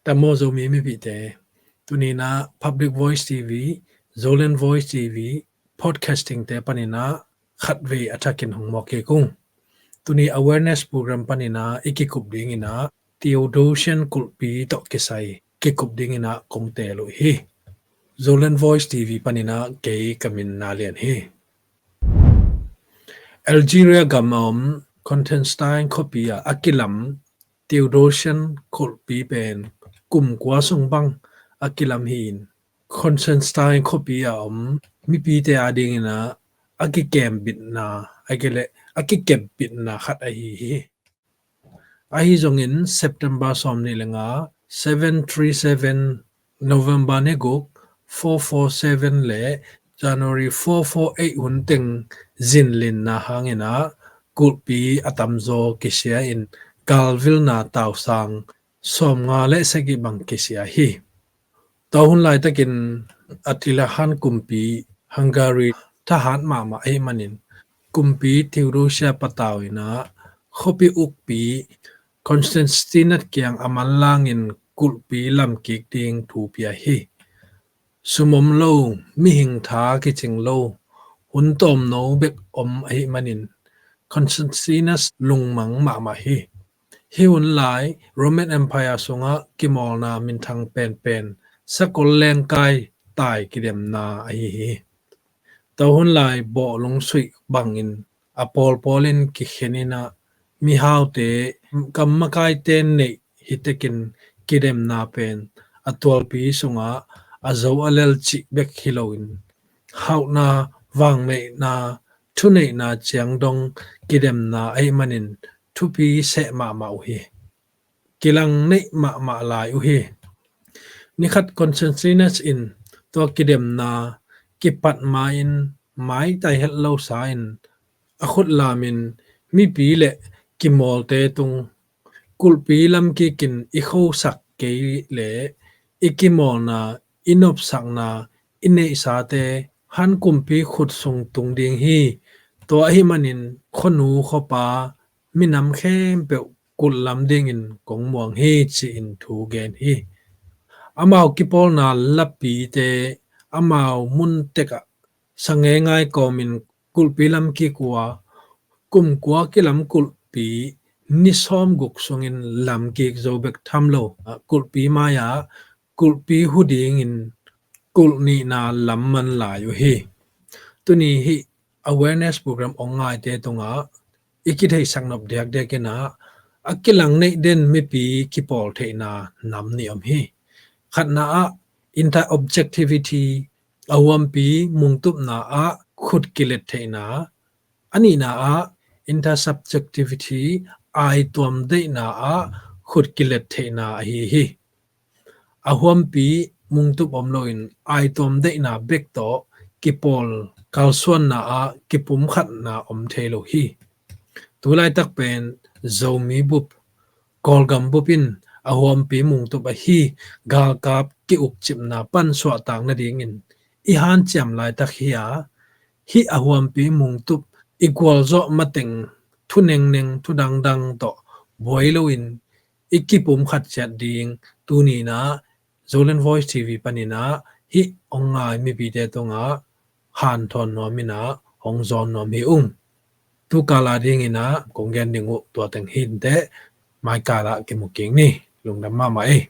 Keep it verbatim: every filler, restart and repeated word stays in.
Tamo Zomi mipite, tuni-in ah Public Voice T V, Zoland Voice T V, podcasting te panin ah khatvei a thakin hong mawk kik ung. Tuni awareness program panin ah i kikup dingin ah Theodosian kulhpi tawh kisai kikup dingin ah kong teel uh hi. Zoland Voice T V panin ah kei ka min Na Lian hi. Algeria gam a om Constantine khuapi ah a kilam Theodosian kulhpi pen kum kua sung bang a kilam hi-in, Constantine khuapi a om mipite adingin ah a kikembitna, a kile, a kikembitna khat ahi hi. Ahi zongin September sawm nih le nga, seven three seven, November ni guk, four four seven le January four four eight hun teng zinlinna hangin ah kulhpi a tamzaw kisia in galvilna tausang sawmnga le sagih bang kisia hi. Tua hun laitakin Attila han kumpi, Hungary thahat mahmah ahih manin kumpi Theodosia patau in ah khuapi ukpi Constantinus kiang a manlangin kulhpi lamkik ding thu pia hi. Sum om lo, mihing tha kicing lo, hun tawmno bek om ahih manin Constantinus lungmang mahmah hi. Hih hun lai Roman Empire sungah kimawlna minthang penpen sakol lengkai tai kidemna ahi hi. Tua hun lai bawhlung suih bangin a pawlpawl in kikhen in ah mihaute, gam makaite neih hi tekin kidemna pen a tualpi sungah a zo a lel cih bek hi loin hauhna, vangmeihna, thuneihna ciang dong kidemna ahih manin thupi seh mahmah uh hi. Kilang neih mahmah lai uh hi. Nikhat Constantinus in tua kidemna kipat ma-in maitai het lo sa in a khut lamin mipi le kimawlte tung kulhpi lamkikin i khosak kei le i kimawlna, i nopsakna, i neihsate han kumpi khut sung tung ding hi. Tua ahih manin khuanu khuapa minam khempeuh kulh lam dingin kong muang hi ci-in thu gen hi. Amau kipawlna lapite amau mun tekah sa ngeingai kawmin kulhpi lamkik uh a, kum kua kilam kulhpi ni sawmguk sungin lamkik zo bek tham lo, kulhpi mai-ah kulhpi hu dingin kulh nihna lam man lai uh hi. Tuni hih awareness program ong ngaite tungah i kitheihsak nop diakdiak in ah a kilang neih den mipi kipawl theihna nam nih om hi. Khatna ah inter-objectivity, a huampi mungtupna ah khut kilet theihna, a nihna ah intersubjectivity, aituam deihna ah khut kilet theihna ahi hi. A huampi mungtup om loin aituam deihna bek tawh kipawl kalsuanna ah kipumkhatna om thei lo hi. Tulaitak pen Zomi bup, Kawlgam bup in a huampi mungtup ahi galkap ki-ukcipna pan suahtak nadingin i hanciam laitak hi a, hih a huampi mungtup i gualzawh mateng thu nengneng, thu dangdang tawh buai loin i kipumkhat ciat ding tuni-in ah Zoland Voice T V panin ah hih ong ngai mipite tungah hanthawn nuam in ah hong zawn nuam hi ung. Tu kal a dingin ah kong gen ding uh tua teng hi inteh, mai kal ah kimu kik ni. Lungdam mahmah ei.